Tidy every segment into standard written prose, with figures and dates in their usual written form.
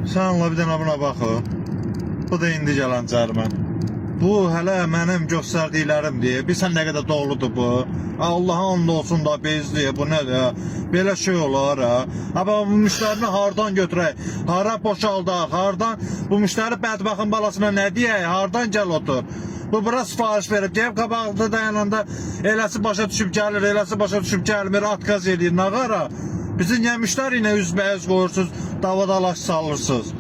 Sən bir dənə buna baxın. Bu da indi gələn cərimə. Bu hələ mənim göstərdiklərim deyə. Bilsən nə qədər doludur bu. Allaha and olsun da bezdir. Bu nədir? Belə şey olar ha. Amma bu müştərini hardan götürək? Hara boşaldaq? Hardan bu müştəri bədbəxtin balasına nə deyək? Hardan gəl otur? Bu bura sifariş verib, deyib qabaqda dayananda eləsi başa düşüb gəlir, eləsi başa düşüb gəlmir, atkaz eləyir, nağara. Bizi niyə müştəri ilə üzbəüz qoyursunuz, dava dalaş salırsınız?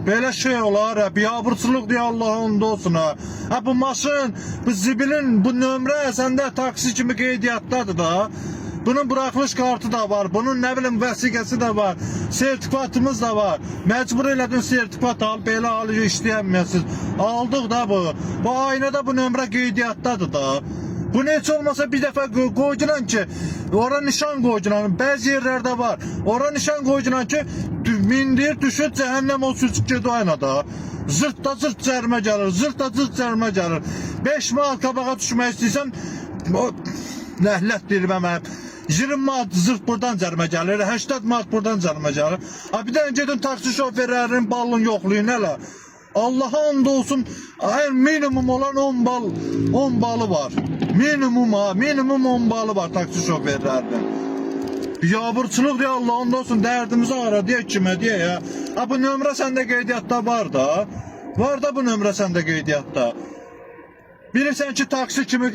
Belə şey olar, ha, biabırçılıq deyə Allah onda olsun ha. Ha bu maşın, bu zibilin, bu nömrə səndə taksi kimi qeydiyyatdadır da. Bunun buraxılış kartı da var, bunun nə bilim vəsiqəsi də var, sertifikatımız da var. Məcbur elədin sertifikat al, belə al işləyəməyəsiniz. Aldıq da bu. Bu aynada bu nömrə qeydiyyatdadır da. Bunu heç olmasa bir dəfə qoydular ki, ora nişan qoydular. Bəzi yerlərdə var. Ora nişan qoydular ki, mindir, düşür, cəhənnəm olsun get o aynada. Zırt da zırt cərimə gəlir, zırt da zırt cərimə gəlir. 5 manat qabağa düşmək istəyirsən, o nəhlət deyirəm mən. 20 manat zırt buradan cərimə gəlir, 80 manat buradan cərimə gəlir. Ha bir dənə gedin taksi şoferlərinin balını yoxlayın hələ. Allaha and olsun, ən minimum olan 10 bal, 10 balı var. Minimum ha, minimum 10 balı var taksi şoferlərinin. Biabırçılıq deyə Allah and olsun, dərdimizi ara deyə kimə deyə ya. Ha bu nömrə səndə qeydiyyatda var da. Var da bu nömrə səndə qeydiyyatda. Bilirsən ki, taksi kimi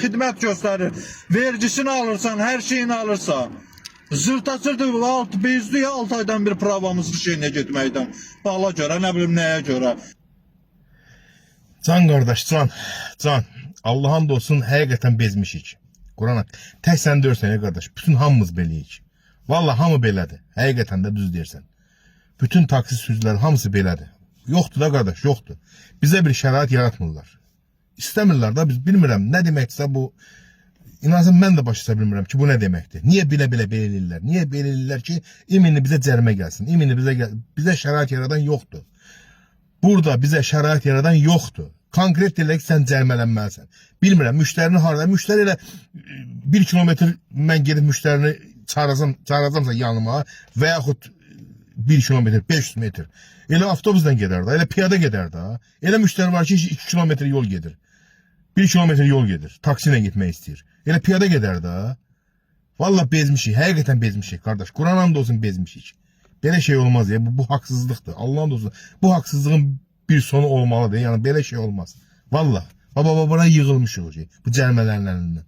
xidmət göstərir. Vergisini alırsan, hər şeyini alırsan. Zırta zırtı alt bezdi ya 6 aydan bir pravamızı şeyinə getməkdən. Bala görə, nə bilim nəyə görə. Can qardaş, can, can. Allah'ın da olsun həqiqətən bezmişik. Quran haqqı. Tək sən deyirsən ya qardaş, bütün hamımız beləyik. Vallahi hamı belədir. Həqiqətən də düz deyirsən. Bütün taksi sürücüləri hamısı belədir. Yoxdur da qardaş, yoxdur. Bizə bir şərait yaratmırlar. İstəmirlər da biz bilmirəm nə deməkdirsə bu. İnansın mən də başa düşə bilmirəm ki, bu nə deməkdir. Niyə bilə-bilə belə eləyirlər? Niyə belə eləyirlər ki, imini bizə cərimə gəlsin. İmini bizə gəl bizə şərait yaradan yoxdur. Burada bizə şərait yaradan yoxdur. Konkret deyirlər ki, sən cərimələnməlisən. Bilmirəm, müştərini harda? Müştəri elə 1 kilometr mən gedib müştərini çağıracam, çağıracamsa yanıma və yaxud 1 kilometr, 500 metr. Elə avtobusla gedər də, elə piyada gedər də. Elə müştəri var ki, 2 kilometr yol gedir. 1 kilometr yol gedir. Taksi ilə getmək istəyir. Elə piyada gedər də. Vallahi bezmişik. Həqiqətən bezmişik qardaş. Quran and olsun bezmişik. Belə şey olmaz ya. Bu haqsızlıqdır. Allah'ın olsun. Bu haqsızlığın bir sonu olmalıdır. Yəni belə şey olmaz. Vallahi. Baba baba bura yığılmışıq şey. Bu cərimələrin əlindən.